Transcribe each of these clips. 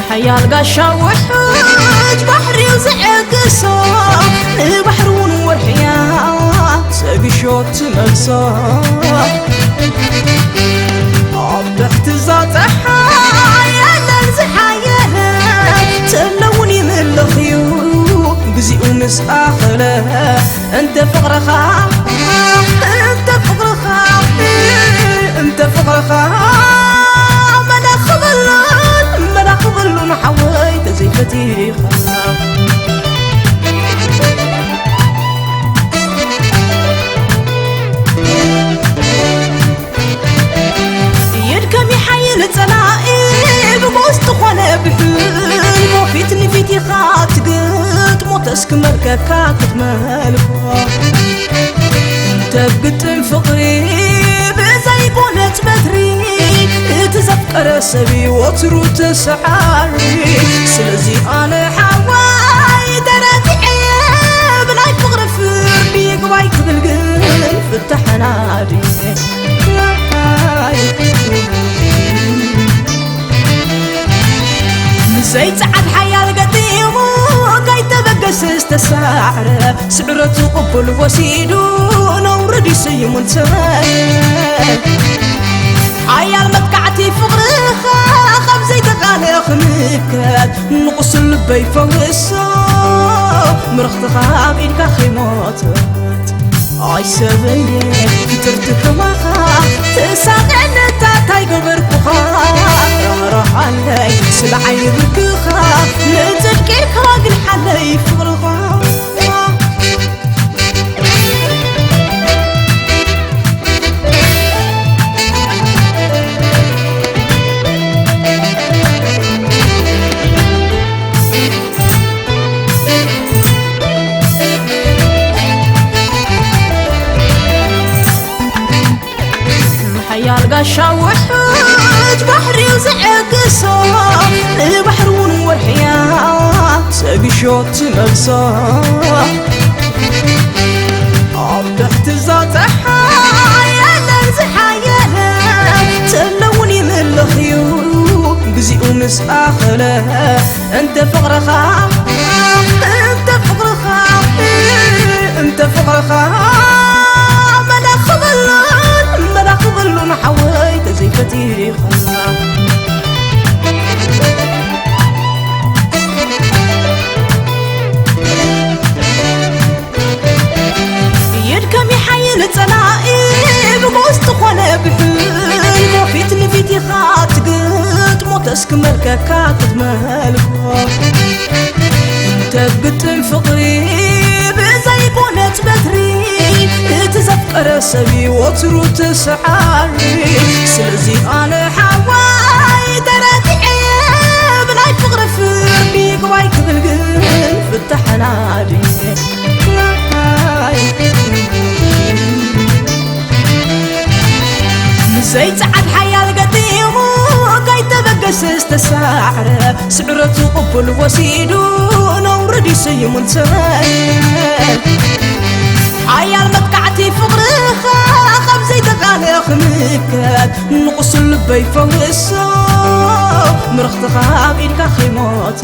ሓያል ጋሻ ውሕጅ ባሕሪው ዝዕግሶ፣ ንባሕሪ እውን ወርሕያ ሰጊሾ ትመልሶ። ኣብ ትሕቲ እዛ ጸሓይ የለን ዝሓየለ፣ ተለውን ይምልኽ እዩ ግዜኡ ምስ ኣኸለ። እንተ ፍቕርኻ፣ እንተ ፍቕርኻ፣ እንተ ፍቕርኻ፣ መዳ ክብሉን፣ መዳ ክብሉን ሓወይ ተዘይፈቲኻ። የድከም ይሓይል ጸላኢ ብጎስ ዝኾነ ብሕልሞ ፊት ንፊት ኢኻ ትግጥሞ ተስክመልከካ ክትመልኮ። ተግጥም ፍቕሪ ብዘይኮነት በትሪ፣ እቲ ዘፍቀረ ሰብ እዩ ወትሩ ተሰዓሪ። ስለዚ ኣነ ሓዋይ ተረቲዐ ብናይ ፍቕሪ ፍርዲ ይግባይ ክብል ግን ፍታሕና ድየ። ንዘይጸዓድ ሓያል ገጢሙ ከይተበገሰ ዝተሳዕረ፣ ስዕረቱ ቅቡል ወሲዱ ነውሪ ድዩ ስይሙ እንተ። ሓያል መጥቃዕቲ ፍቕርኻ ካብ ዘይተቓልዕ ክምከት፣ ንቑስል ልበይ ፈውሶ ምርኽትኻ ኣብ ኢድካ ከይሞተት። ኣይ ሰበየ ፍጥርቲ ከማኻ ተሳቐኒ እታ እንታይ ገበርኩኻ? ራህራሃለይ ስለ ዓይኒ ብርክኻ ንጽድቂ ኢልካ ግልሓለይ ፍቕርኻ። ሓያል ጋሻ ውሕጅ ባሕሪው ዝዕግሶ፣ ንባሕሪ እውን ወርሕያ ሰጊሾ ትመልሶ። ኣብ ትሕቲ እዛ ጸሓይ የለን ዝሓየለ፣ ተለውን ይምልኽ እዩ ግዜኡ ምስ ኣኸለ። እንተ ፍቕርኻ፣ እንተ ፍቕርኻ፣ እንተ ፍቕርኻ፣ መዳ ክብሉን፣ መዳ ክብሉን ሓወይ ተዘይፈቲኻ። የድከም ይሓይል ጸላኢ ብጎስ ዝኾነ ብሕልሞ ፊት ንፊት ኢኻ ትግጥሞ ተስክመልከካ ክትመልኮ። ተግጥም ፍቕሪ ብዘይኮነት በትሪ፣ እቲ ዘፍቀረ ሰብ እዩ ወትሩ ተሰዓሪ። ስለዚ ኣነ ሓዋይ ተረቲዐ ብናይ ፍቕሪ ፍርዲ ይግባይ ክብል ግን ፍታሕና ድየ። ንዘይጸዓድ ሓያል ገጢሙ ከይተበገሰ ዝተሳዕረ፣ ስዕረቱ ቅቡል ወሲዱ ነውሪ ድዩ ስይሙ እንተ። ሓያል መጥቃዕቲ ፍቕርኻ ካብ ዘይተቓልዕ ክምከት፣ ንቑስል ልበይ ፈውሶ ምርኽትኻ ኣብ ኢድካ ከይሞተት።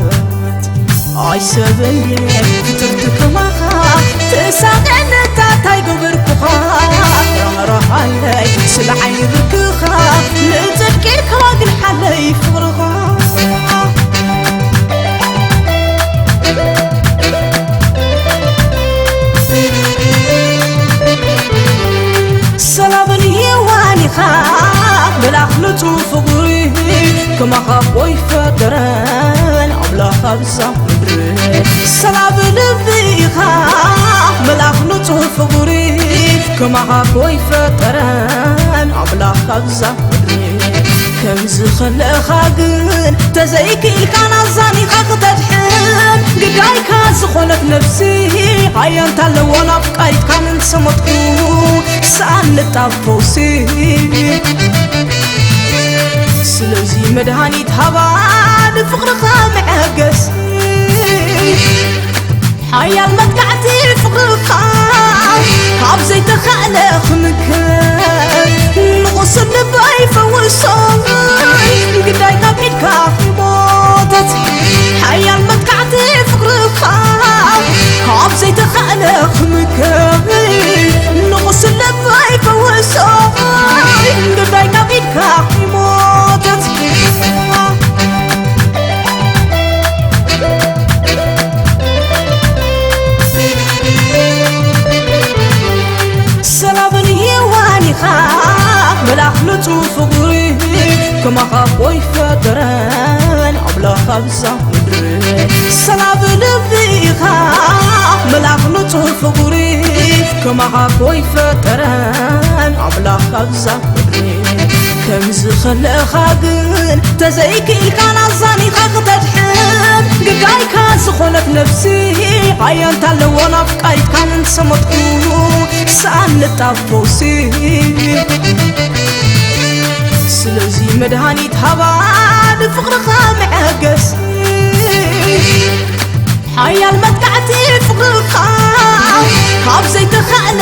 ኣይ ሰበየ ፍጥርቲ ከማኻ ተሳቐኒ እታ እንታይ ገበርኩኻ? ራህራሃለይ ስለ ዓይኒ ብርክኻ ንጽድቂ ኢልካ ግልሓለይ ፍቕርኻ። ሰላምን ሄዋን ኢኻ መልኣኽ ንጹህ ፍቕሪ፣ ከማኻ እኮ ኣይፈጠረን ኣብዛ ምድሪ ሰላም ልቢ ኢኻ፣ መልኣኽ ንጹህ ፍቕሪ፣ ከማኻ ኮይ ፈጠረን ኣምላኽ ኣብዛ ምድሪ። ከምዚ ከለኻ ግን ተዘይክኢልካ ናዛኒኻ ክተድሕን፣ ግዳይካ ዝኾነት ነፍሲ ኣየንታ ኣለዎ ናፍቃይትካ ምንሰሞትኩ ሰኣን ንጣብ ፈውሲ። ስለዚ መድሃኒት ሃባ ንፍቕርኻ መዐገሲ። ሓያል መጥቃዕቲ ፍቕርኻ ካብ ዘይተኻእለ ክምከት፣ ንቑስል ልበይ ፈውሶ፣ ግዳይ ካብ ኢድካ ይሞተት። ሓያል መጥቃዕቲ ፍቕርኻ ካብ ዘይተኻእለ ክምከት፣ ንቑስል ልበይ ፈውሶ፣ ግዳይ ካብ ኢድካ ይሞተት። ሰላምን ሄዋን ኢኻ፣ መልኣኽ ንጹህ ፍቕሪ፣ ከማኻ ኮይ ፈጠረን ኣምላኽ ኣብዛ ምድሪ። ሰላም ልቢ ኢኻ፣ መልኣኽ ንጹህ ፍቕሪ፣ ከማኻ ኮይ ፈጠረን ኣምላኽ ኣብዛ ምድሪ። ከምዚ ከለኻ ግን ተዘይክኢልካ ናዛኒኻ ክተድሕን፣ ግዳይካ ዝኾነት ነፍሲ ኣየንታ ኣለዎ ናፍቃይትካ ምንሰሞትኩ ሰኣን ንጣብ ፈውሲ። ስለዚ መድሃኒት ሃባ ንፍቕርኻ መዐገሲ። ሓያል መጥቃዕቲ ፍቕርኻ ካብ ዘይተኻእለ